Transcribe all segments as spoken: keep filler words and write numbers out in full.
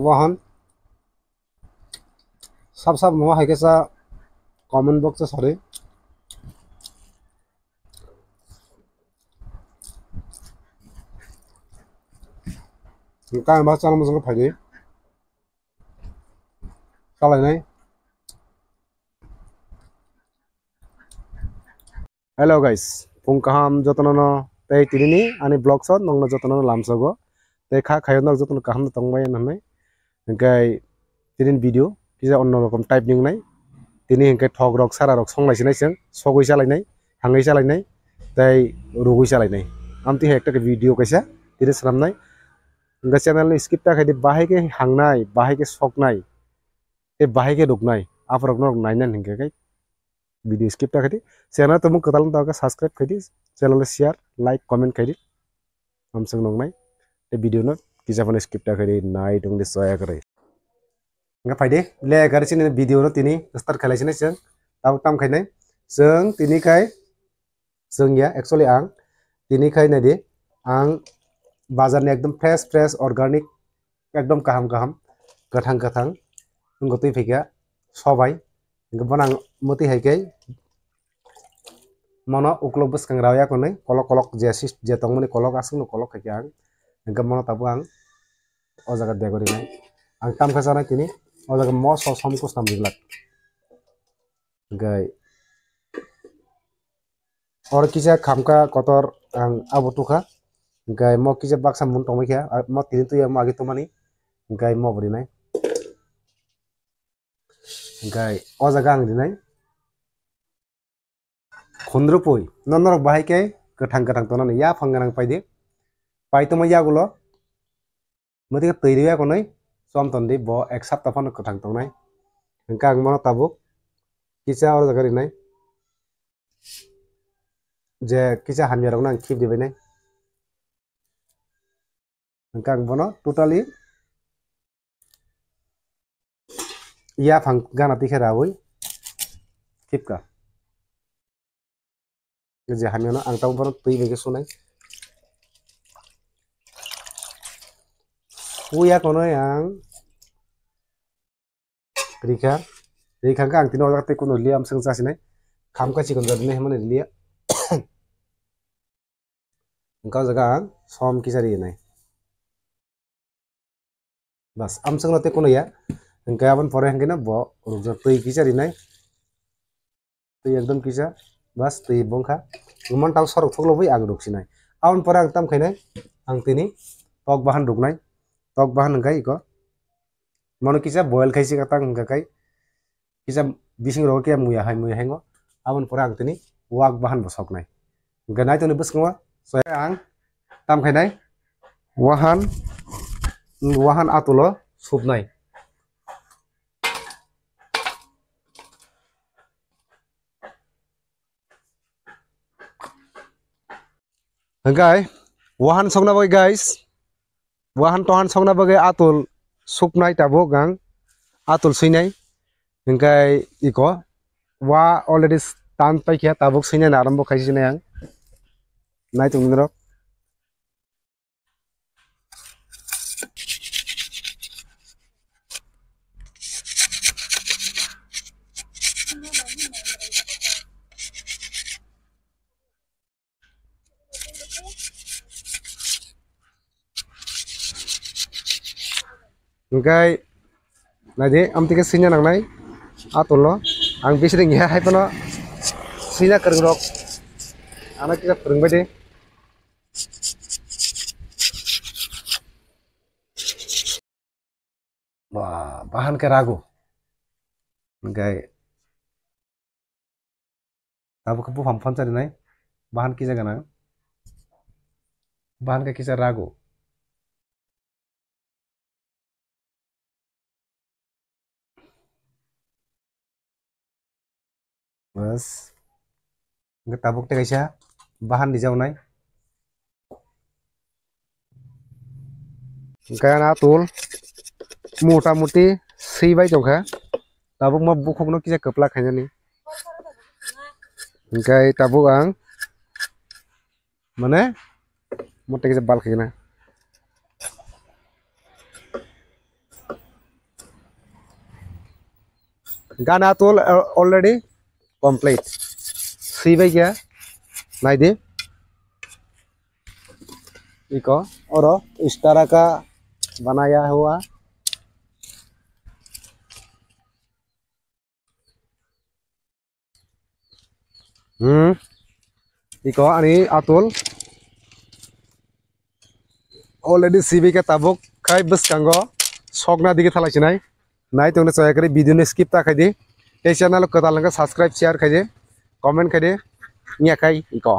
Wahan. Sab sab mo hai khe sa comment box o sari. Kang ba channel mo phai di. Chalainai. Hello guys, phung kaham jotono no tei tini ni ani vlog o nongno jotono no lamsogo. Tei kha khayo nok jotono kaham no tongbai hwnwi. Hingkai tini video kisa onno rokom type ni wngnai. Tini hingkai thok rok sara rok songlai sinai chwng sogwi chalainai, hangwi chalainai tei rugwi chalainai. Amtwi hai ekta video kaisa tini swnamnai. Hingkai channel ni skip ta khaidi bahai khe hangnai, bahai khe soknai tei bahai khe ruknai. Aphorok norok nainani hingkhe kai video skip ta khaidi. Channel tongmung kwtal wng tongkha subscribe khaidi. Channel share, like, comment khaidi. Amswk nongnai. Tei video no kisa phano skip ta khaidi nai tongdi soya kwrwi. Hingkhe phaidi le gari chini video no tini start khailai sinai chwng. Tabuk tam khainai. Chwng tini khai chwng ya actually ang tini khai naidi ang bazar ni ekdom fresh fresh organic ekdom kaham kaham, kwthang kwthang wngwi twi phaikha sobai. Hingkhe bono ang mwtwi hai khe mono uklok bwskang rw ya hwnwi kolok kolok je sis-, je tongmani kolok aswkno kolok khaikha ang. Hingkhe mono tabuk ang o jaga dego rinai. Ang tamkha chanai tini o jaga moso som kusnam rijlak. Hingkhe oro kisa khamkha kotor ang abo tukha. Hingkhe mo kisa baksa mun tongmai kha, mo tini twi mo agi tongmani. Hingkhe mo bo rinai. Hingkhe o jaga ang rinai. Khundrupui no norok bahai khe kwthang kwthang tonani yaphang gwnang paidi. Paitoma yagulo mwtwi khe twi rwya konwi chom tondi bo ek sapta phano kwthang tongnai. Hingkhe ang mono tabuk kisa o jaga rinai. Je kisa hamya rokno ang khibri bainai. Hingkhe ang bono totally yaphang gana tikhe raui khibka. Je hamyano ang tabuk bono twi bai khe sunai. Suya konwi ang rikha. Rikha khe ang tini o jaga tei kuno liya amswk chasinai. Khamkha chikon jadinai hwnmani liya. Hingkhe o jaga ang som kisa rinai. Bas, amswkno tei kuno ya. Hingkhe aboni pore hingkhe no bo rukjak twi kisa rinai. Twi ekdom kisa. Bas, twi bongkha. Umon tang sorok thoklo bai ang ruksinai. Aboni pore ang tam khainai. Ang tini tok bahan ruknai. Tok bahan hingkhe iko. Mono kisa boil khaisi ka tang hingkha kai. Kisa bising rogo khe muya hai, muya hai ngo. Aboni pore ang tini wak bahan bo soknai. Hingkhe naitoni bwskango soya ang tam khainai. Wahan, wahan atulo supnai. Hingkhe wahan sokna bagwi guys, wahan tohan sokna bagwi atul suknai tabuk ang atul swinai. Hingkhe iko wa already tan paikha tabuk swinai na arambo khaisi sinai ang. Naitung norok. Hingkhe naidi amtwi khe swina nangnai atulno ang bising ya hai phano swina kwrwng rok ano kisa phwrwng bai di. Ba, bahan khe rago. Hingkhe tabuk khe buphang phansa rinai. Bahan kisa gana. Bahan khe kisa rago. Bas. Hingkhe tabuk tei kaisa bahan rijaknai. Hingkhe ano atul mota moti swi bai tongkha. Tabuk ma bukhukno kisa kwplak khainani. Hingkhe tabuk ang mane mota kisa bal khaina. Gana atul, uh, already complete. Sibai kya? Naidi. Iko, oro, इस तरह का बनाया हुआ। Hmm. Iko ani atul. Already sibai khe tabuk khai bwskango sokna digi thalai sinai. Nai tongni chaya kari video ni skip ta khai di. Tei channel kwtal hwnkhe subscribe, share khai di. Comment khai di. Nya khai iko.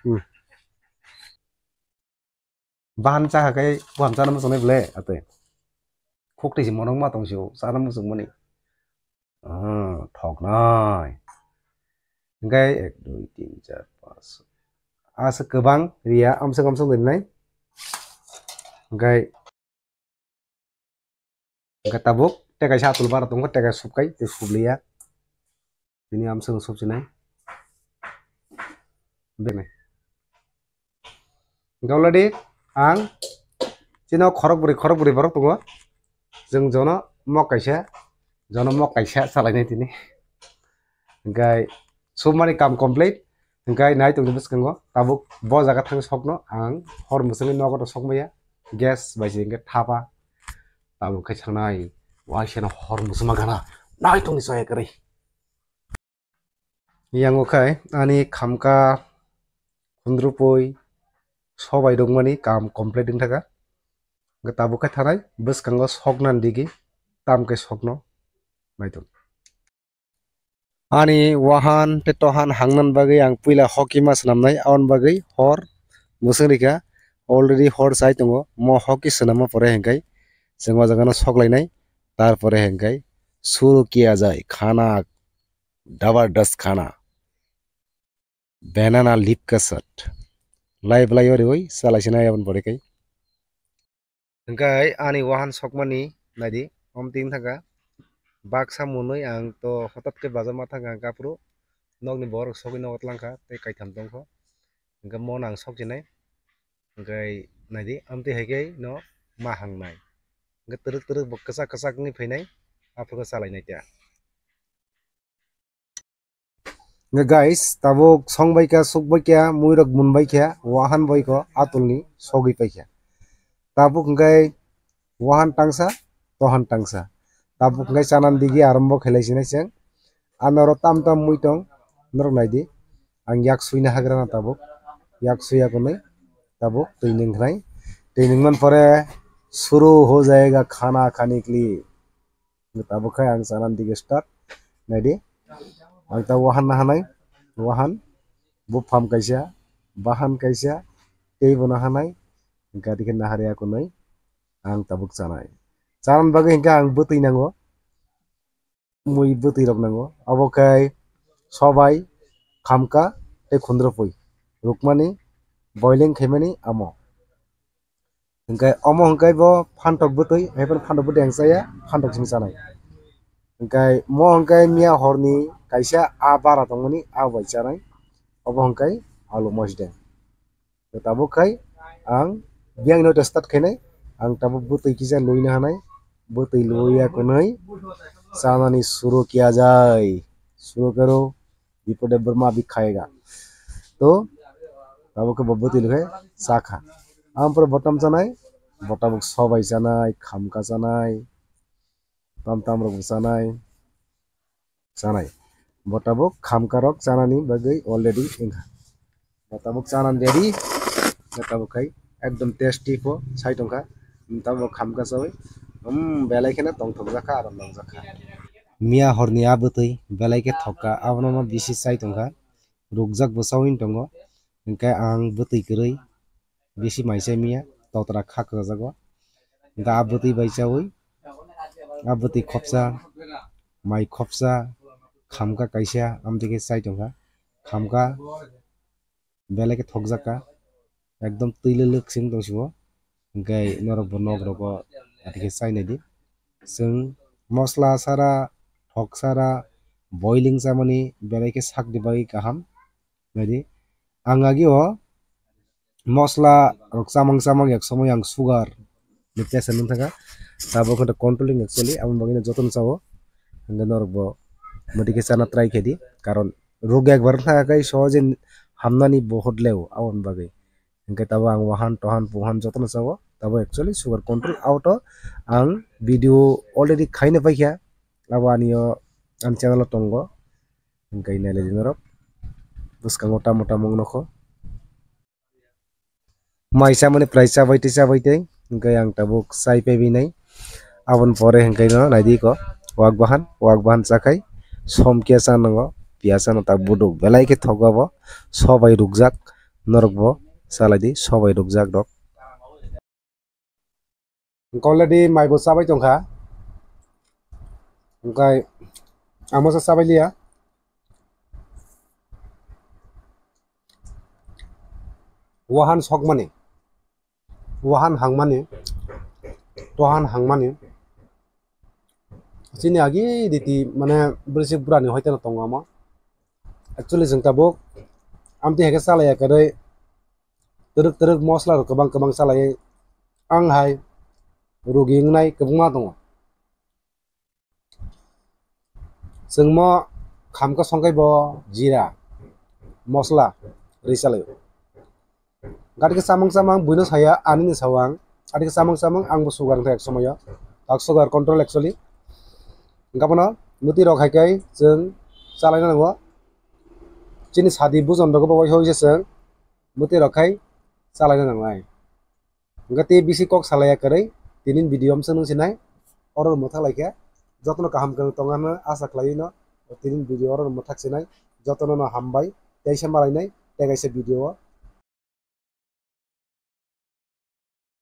Hmm. Bahan cha kha khe buham chana muchungnai ble ate. Khuk twi si monok ma tong sio chana muchungmani. Ah, thoknai. Hingkai ek, dui, tin, char, panch. Asa kwbang riya amswk amswk rinai. Hingkai Hingke tabuk tei kaisa atul bara tongo, tei kaisa subkai, tei subliya. Tini amswk subsinai. Bene. Hingke already ang chini khorok bwrwi, khorok bwrwi borok tongo. Chwng jono mok kaisa, jono mok kaisa salainai tini. Hingke submani kam complete. Hingke nai tongni bwskango tabuk bo jaga thang sokno ang hor mwswngwi nogo to sokmaya. Gas bai se hingke thapa. Tabuk khe sangnai waisano hor mwswma gana nai tongni soya kwrwi. Yango khai ani khamka khundrupui sobai rwngmani kam complete wngthaka. Hingke tabuk khe thanai bwskango soknani digi tam khe sokno nai tong. Ani wahan tei tohan hangnan bagwi ang puila hockey ma swnamnai, aboni bagwi hor mwswng rikha, already hor chai tongo, mo hockey swnamma pore hingkai chwng o jaga no sok lainai, tar pore hingkai suru kiya jai khana, jabardast khana. Banana leaf ka sat. Lai belai o riwi salai sinai aboni pore kai. Hingkai ani wahan sokmani naidi, om ting thangka. Baksa mwnwi ang to hotat khe bazar ma thangka hingka aphuru nokni borok sogwi nogo tlangkha tei kaitham tongkho. Hingke mo nang sok chinai. Hingkai naidi, amtwi hai khe no ma hangnai. Hingke twrwk twrwk bo kwchak kwchak wngwi phainai, aphuru chalainai ta. Hingke guys, tabuk songbai kha, sukbai kha, muirok munbai kha, wahan bai kho, atulni sogwi pai kha. Tabuk hingke wahan tangsa, tohan tangsa. Tabuk hingke chanan digi arombo khelai sinai chwng. Ano oro tam tam mui tong, norok naidi. Ang yak suina hagrana tabuk. Yak suya kunui, tabuk twi nung khnai. Twi nungman pore, suru ho jayega khana khani kli. Tabuk khai ang chanan dige start. Naidi. Ang ta wahan na hanai. Wahan. Bupham kaisa. Bahan kaisa. Tei bono hanai. Gadi khe nahari akunui. Ang tabuk chanai. Chanan bagwi hingke ang bwtwi nango. Mui bwtwi rok nango. Abo khai sobai, khamka tei khundrupui. Rukmani, boiling khaimani amo. Hingke omo hingke bo phantok bwtwi, hai phano phantok bwtwi ang chaya, phantok simi chanai. Hingke mo hingke miya horni kaisa a bara tongmani, a bai chanai. Obo hingke alu mosdeng. Tabuk khai ang biyang no start khainai, ang tabuk bwtwi kisa luina hanai, bwtwi luya kunui chanani suru kiya jai, suru kero. Bipo Debbarma abi khayega. To, tabuk khe bo bwtwi lukhe chakha. Ampore bo tam chanai, bo tabuk sobai chanai, khamka chanai, tam tam rok bo chanai, chanai. Bo tabuk khamka rok chanani bagwi already wngkha. Bo tabuk chanani ready, bo tabuk khai ekdom tasty pho sai tongkha. Tabuk khamka chawi, um, belai kheno tongthok jakha, arom nang jakha. Miya horni a bwtwi belai khe thokka, abono no bisi chai tongkha, rukjak bo chawi tongo, hingkhe ang bwtwi kwrwi bisi mai chai miya, totra kha kwchajak o, hingkhe a bwtwi bai chawi, a bwtwi khopsa, mai khopsa, khamka kaisa, amtwi khe chai tongkha, khamka. Belai khe thokjak kha, ekdom twi lwlwk se wng tong sio, hwnkhe norok bo nok rogo ati khe chai nai di. Chwng mosla sara, thok sara, boiling chamani belai khe sakni bagwi kaham nai di. Ang agi o mosla rok chamang chamang yak somoi ang sugar ni tesa nung thangkha. Tabuk hwnkhe controlling actually, aboni bagwi no jotono chao. Hwnkhe norok bo mudi khe chana try khe di, karon rug ekbar thangkha khe sohoje hamnani bohot leo aboni bagwi. Hwnkhe tabuk ang wahan tohan puhan jotono chao. Tabuk actually sugar control out o ang video already khaina paikha. Abo ani o ani channel o tongo. Hwnkhe nailai di norok. Bwskango tamo tamo wng nokho. Mai chamani prai chabai tei chabai tei. Hwnkhe ang tabuk chai paibi nai. Aboni pore hwnkhe no naidi ko. Wak bahan, wak bahan chakhai. Som khe cha nango. Piyaj ano ta buduk belai khe thogo abo. Sobai rukjak. Norok bo chalai di sobai rukjak rok. Hwnkhe already mai bo chabai tongkha. Hwnkhe ang masa chabai liya. Wahan sokmani, wahan hangmani, tohan hangmani. Chini agi diti mane bwrwi burani hoiteno tongo omo. Actually, chwng tabuk amtwi hai khe chalaiya kwrwi twrwk twrwk mosla rok kwbang kwbang chalaiwi ang hai rugi wngnai kwbangma tongo. Chwngmo khamkha songkhai bo jira, mosla, rwi chalaio. Gati khe chamang chamang buino saya, anini sao ang. Gati khe chamang chamang, ang bo sugar wngkha ek somoyo. Tak sugar control actually. Hwnkhe bono mwtwi rok hai khe chwng chalaina nango. Chini sadi bujon rok bo waisa waisa chwng mwtwi rok khai chalaina nangnai. Hwnkhe tei bisi kok salaiya kwrwi, tini video amswk nung sinai, oro mwthak lai khe jotono kaham kwrwng tongna hwnwi asa khlaiwi no, tini video oro mwthak sinai, jotono no hambai, teisa malainai, tei kaisa video o